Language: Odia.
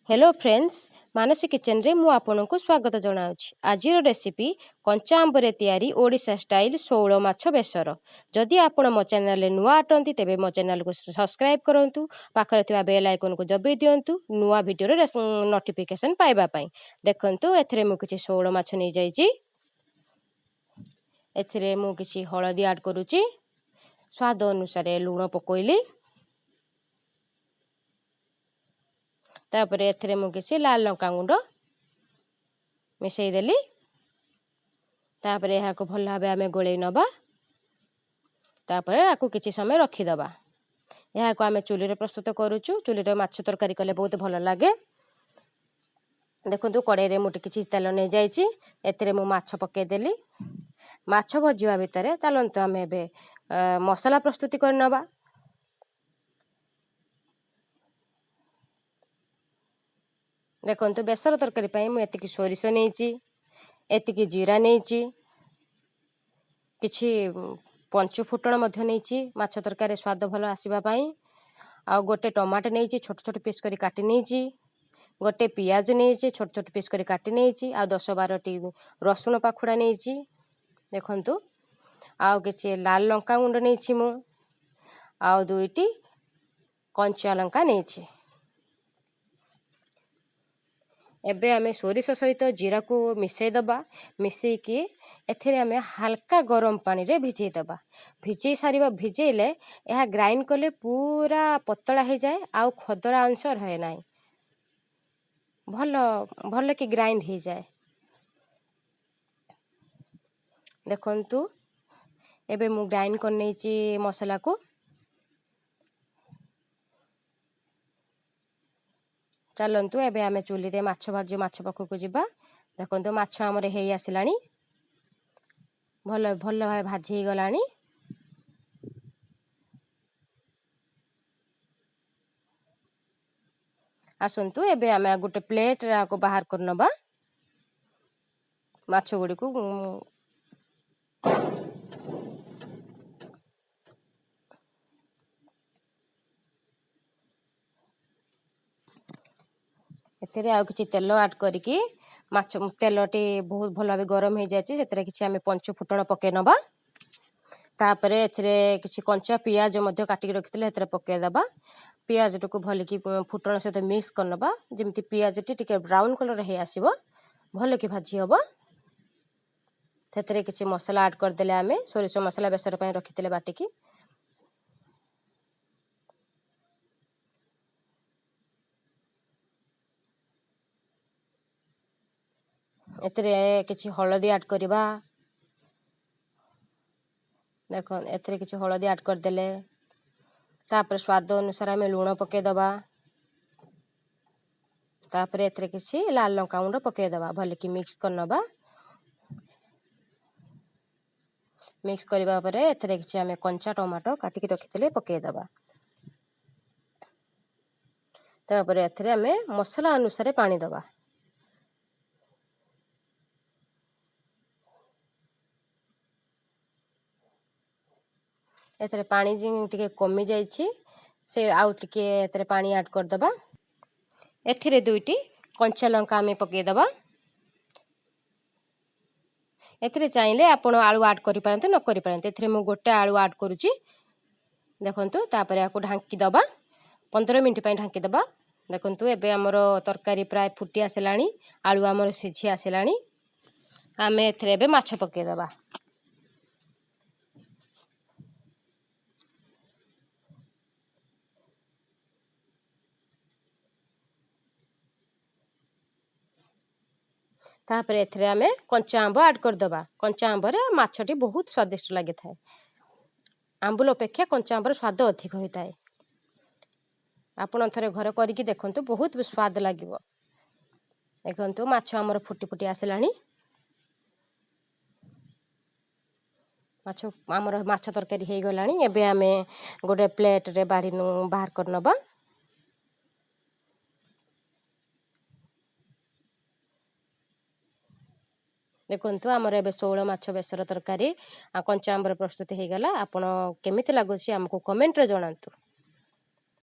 ହ୍ୟାଲୋ ଫ୍ରେଣ୍ଡସ୍, ମାନସୀ କିଚେନରେ ମୁଁ ଆପଣଙ୍କୁ ସ୍ୱାଗତ ଜଣାଉଛି। ଆଜିର ରେସିପି କଞ୍ଚା ଆମ୍ବରେ ତିଆରି ଓଡ଼ିଶା ଷ୍ଟାଇଲ୍ ଶେଉଳ ମାଛ ବେସର। ଯଦି ଆପଣ ମୋ ଚ୍ୟାନେଲରେ ନୂଆ ଅଟନ୍ତି, ତେବେ ମୋ ଚ୍ୟାନେଲକୁ ସବସ୍କ୍ରାଇବ୍ କରନ୍ତୁ, ପାଖରେ ଥିବା ବେଲ୍ ଆଇକନ୍କୁ ଦବାଇ ଦିଅନ୍ତୁ ନୂଆ ଭିଡ଼ିଓର ନୋଟିଫିକେସନ୍ ପାଇବା ପାଇଁ। ଦେଖନ୍ତୁ, ଏଥିରେ ମୁଁ କିଛି ଶେଉଳ ମାଛ ନେଇଯାଇଛି। ଏଥିରେ ମୁଁ କିଛି ହଳଦୀ ଆଡ଼୍ କରୁଛି, ସ୍ୱାଦ ଅନୁସାରେ ଲୁଣ ପକାଇଲି। ତାପରେ ଏଥିରେ ମୁଁ କିଛି ଲାଲ ଲଙ୍କା ଗୁଣ୍ଡ ମିଶାଇ ଦେଲି। ତାପରେ ଏହାକୁ ଭଲ ଭାବେ ଆମେ ଗୋଳେଇ ନେବା। ତାପରେ ଆକୁ କିଛି ସମୟ ରଖିଦେବା। ଏହାକୁ ଆମେ ଚୁଲିରେ ପ୍ରସ୍ତୁତ କରୁଛୁ। ଚୁଲିରେ ମାଛ ତରକାରୀ କଲେ ବହୁତ ଭଲ ଲାଗେ। ଦେଖନ୍ତୁ, କଡ଼େଇରେ ମୁଁ କିଛି ତେଲ ନେଇଯାଇଛି। ଏଥିରେ ମୁଁ ମାଛ ପକାଇଦେଲି। ମାଛ ଭଜିବା ଭିତରେ ଚାଲନ୍ତୁ ଆମେ ଏବେ ମସଲା ପ୍ରସ୍ତୁତି କରିନେବା। ଦେଖନ୍ତୁ, ବେସର ତରକାରୀ ପାଇଁ ମୁଁ ଏତିକି ସୋରିଷ ନେଇଛି, ଏତିକି ଜିରା ନେଇଛି, କିଛି ପଞ୍ଚୁ ଫୁଟଣ ମଧ୍ୟ ନେଇଛି ମାଛ ତରକାରୀ ସ୍ୱାଦ ଭଲ ଆସିବା ପାଇଁ। ଆଉ ଗୋଟେ ଟମାଟୋ ନେଇଛି, ଛୋଟ ଛୋଟ ପିସ୍ କରି କାଟି ନେଇଛି। ଗୋଟେ ପିଆଜ ନେଇଛି, ଛୋଟ ଛୋଟ ପିସ୍ କରି କାଟି ନେଇଛି। ଆଉ 10-12ଟି ରସୁଣ ପାଖୁଡ଼ା ନେଇଛି। ଦେଖନ୍ତୁ, ଆଉ କିଛି ଲାଲ ଲଙ୍କା ଗୁଣ୍ଡ ନେଇଛି ମୁଁ, ଆଉ 2ଟି କଞ୍ଚା ଲଙ୍କା ନେଇଛି। ଏବେ ଆମେ ସୋରିଷ ସହିତ ଜିରାକୁ ମିଶାଇ ଦେବା। ମିଶାଇକି ଏଥିରେ ଆମେ ହାଲକା ଗରମ ପାଣିରେ ଭିଜେଇ ଦେବା। ଭିଜେଇ ସାରିବା, ଭିଜେଇଲେ ଏହା ଗ୍ରାଇଣ୍ଡ କଲେ ପୁରା ପତଳା ହେଇଯାଏ ଆଉ ଖଦରା ଅଂଶ ରହେ ନାହିଁ, ଭଲ ଭଲକି ଗ୍ରାଇଣ୍ଡ ହେଇଯାଏ। ଦେଖନ୍ତୁ, ଏବେ ମୁଁ ଗ୍ରାଇଣ୍ଡ କରିନେଇଛି ମସଲାକୁ। ଚାଲନ୍ତୁ ଏବେ ଆମେ ଚୁଲିରେ ମାଛ ଭାଜି ମାଛ ପାଖକୁ ଯିବା। ଦେଖନ୍ତୁ, ମାଛ ଆମର ହେଇ ଆସିଲାଣି, ଭଲ ଭଲ ଭାବେ ଭାଜି ହେଇଗଲାଣି। ଆସନ୍ତୁ ଏବେ ଆମେ ଗୋଟେ ପ୍ଲେଟ୍ରେ ଆକୁ ବାହାର କରିନେବା ମାଛ ଗୁଡ଼ିକୁ। ଏଥିରେ ଆଉ କିଛି ତେଲ ଆଡ଼୍ କରିକି, ମାଛ ତେଲଟି ବହୁତ ଭଲ ଭାବେ ଗରମ ହେଇଯାଇଛି, ସେଥିରେ କିଛି ଆମେ ପଞ୍ଚୁ ଫୁଟଣ ପକାଇ ନେବା। ତାପରେ ଏଥିରେ କିଛି କଞ୍ଚା ପିଆଜ ମଧ୍ୟ କାଟିକି ରଖିଥିଲେ ସେଥିରେ ପକାଇଦେବା। ପିଆଜଟିକୁ ଭଲକି ଫୁଟଣ ସହିତ ମିକ୍ସ କରିନେବା, ଯେମିତି ପିଆଜଟି ଟିକେ ବ୍ରାଉନ୍ କଲର୍ ହେଇ ଆସିବ, ଭଲକି ଭାଜି ହେବ। ସେଥିରେ କିଛି ମସଲା ଆଡ଼୍ କରିଦେଲେ ଆମେ, ସୋରିଷ ମସଲା ବେସର ପାଇଁ ରଖିଥିଲେ ବାଟିକି। ଏଥିରେ କିଛି ହଳଦୀ ଆଡ଼୍ କରିବା। ଦେଖ, ଏଥିରେ କିଛି ହଳଦୀ ଆଡ଼୍ କରିଦେଲେ। ତାପରେ ସ୍ୱାଦ ଅନୁସାରେ ଆମେ ଲୁଣ ପକାଇଦେବା। ତାପରେ ଏଥିରେ କିଛି ଲାଲ ଲଙ୍କା ଗୁଣ୍ଡ ପକାଇଦେବା, ଭଲକି ମିକ୍ସ କରିନେବା। ମିକ୍ସ କରିବା ପରେ ଏଥିରେ କିଛି ଆମେ କଞ୍ଚା ଟମାଟୋ କାଟିକି ରଖିଥିଲେ ପକାଇଦେବା। ତାପରେ ଏଥିରେ ଆମେ ମସଲା ଅନୁସାରେ ପାଣି ଦେବା। ଏଥିରେ ପାଣି ଟିକେ କମିଯାଇଛି, ସେ ଆଉ ଟିକେ ଏଥିରେ ପାଣି ଆଡ଼୍ କରିଦେବା। ଏଥିରେ 2ଟି କଞ୍ଚା ଲଙ୍କା ଆମେ ପକାଇଦେବା। ଏଥିରେ ଚାହିଁଲେ ଆପଣ ଆଳୁ ଆଡ଼୍ କରିପାରନ୍ତି, ନ କରିପାରନ୍ତି। ଏଥିରେ ମୁଁ ଗୋଟେ ଆଳୁ ଆଡ଼୍ କରୁଛି। ଦେଖନ୍ତୁ, ତାପରେ ଆକୁ ଢାଙ୍କି ଦେବା, 15 ମିନିଟ୍ ପାଇଁ ଢାଙ୍କି ଦେବା। ଦେଖନ୍ତୁ, ଏବେ ଆମର ତରକାରୀ ପ୍ରାୟ ଫୁଟି ଆସିଲାଣି, ଆଳୁ ଆମର ସିଝି ଆସିଲାଣି। ଆମେ ଏଥିରେ ଏବେ ମାଛ ପକାଇଦେବା। ତାପରେ ଏଥିରେ ଆମେ କଞ୍ଚା ଆମ୍ବ ଆଡ଼୍ କରିଦେବା। କଞ୍ଚା ଆମ୍ବରେ ମାଛଟି ବହୁତ ସ୍ୱାଦିଷ୍ଟ ଲାଗିଥାଏ। ଆମ୍ବୁଲ ଅପେକ୍ଷା କଞ୍ଚା ଆମ୍ବର ସ୍ୱାଦ ଅଧିକ ହୋଇଥାଏ। ଆପଣ ଥରେ ଘରେ କରିକି ଦେଖନ୍ତୁ, ବହୁତ ସ୍ୱାଦ ଲାଗିବ। ଦେଖନ୍ତୁ, ମାଛ ଆମର ଫୁଟି ଫୁଟି ଆସିଲାଣି। ମାଛ ଆମର ମାଛ ତରକାରୀ ହେଇଗଲାଣି। ଏବେ ଆମେ ଗୋଟେ ପ୍ଲେଟ୍ରେ ବାଢ଼ି ବାହାର କରିନେବା। ଦେଖନ୍ତୁ, ଆମର ଏବେ ଶେଉଳ ମାଛ ବେସର ତରକାରୀ ଆଉ କଞ୍ଚା ଆମ୍ବର ପ୍ରସ୍ତୁତି ହେଇଗଲା। ଆପଣ କେମିତି ଲାଗୁଛି ଆମକୁ କମେଣ୍ଟରେ ଜଣାନ୍ତୁ।